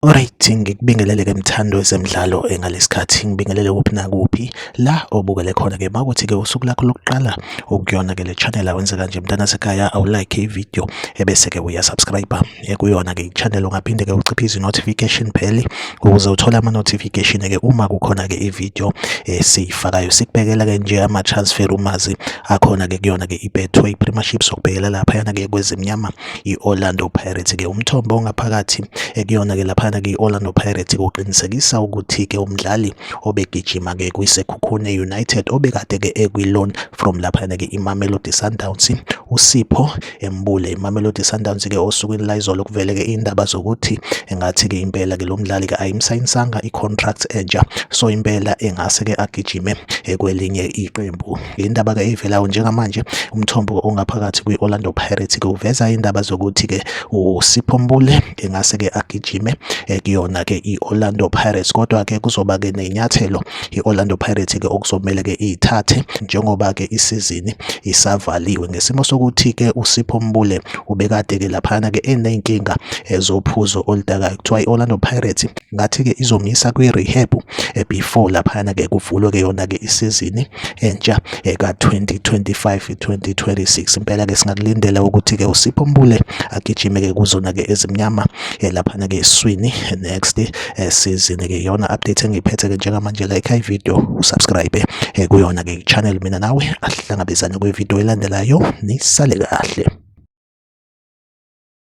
Alright, ngikubingelele-ke mthando wezemidlalo ngalesikhathi ngibingelele kuphi nakuphi la obukele khona-ke makuthi-ke usuku lakho lokuqala ukuyona-ke le channel awenze kanje mntana sekhaya awulike i-video ebese-ke uyasubscribe kuyona-ke i-channel ungaphinde-ke uciphe izi-notification bell ukuze uthole ama-notification-ke uma kukhona-ke i-video esiyifakayo. Sikubhekela-ke nje ama-transfer rumours akhona-ke kuyona-ke i-Betway Premiership, sokubhekela laphayana-ke kwezimnyama i-Orlando Pirates ke umthombo ongaphakathi ekuyona ke laphana ke i-Orlando Pirates kuqinisekisa ukuthi ke umdlali obegijima ke kwiSekhukhune United obekade ke ekwi-loan from laphana ke iMamelodi Sundowns uSipho Mbule. IMamelodi Sundowns ke osukwini layizolo kuvele ke indaba zokuthi engathi ke impela ke lo mdlali ke ayimsayinisanga i-contract entsha, so impela engase ke agijime kwelinye iqembu. Indaba ke evelayo njengamanje umthombo ongaphakathi kwi-Orlando Pirates ke uveza indaba zokuthi ke uSipho Mbule engase ke agijime kuyona ke i-Orlando Pirates, kodwa ke kuzoba ke nenyathelo i-Orlando Pirates ke okuzomele ke iyithathe njengoba ke isizini isavaliwe ngesimo sokuthi ke uSipho Mbule ubekade ke laphana ke eneyinkinga ezophuzo oludakayo. Kuthiwa i-Orlando Pirates ngathi ke izomyisa kwi-rehab before laphana ke kuvulwe ke yona ke isizini entsha ka-2025 2026. Impela ke singakulindela ukuthi ke uSipho Mbule agijime ke kuzona ke ezimnyama laphana ke eswini next season ke. Yona update engiyiphethe ke njengamanje, like i-video, usubscribe kuyona ke channel. Mina nawe asihlangabezane kwi-video elandelayo, nisale kahle.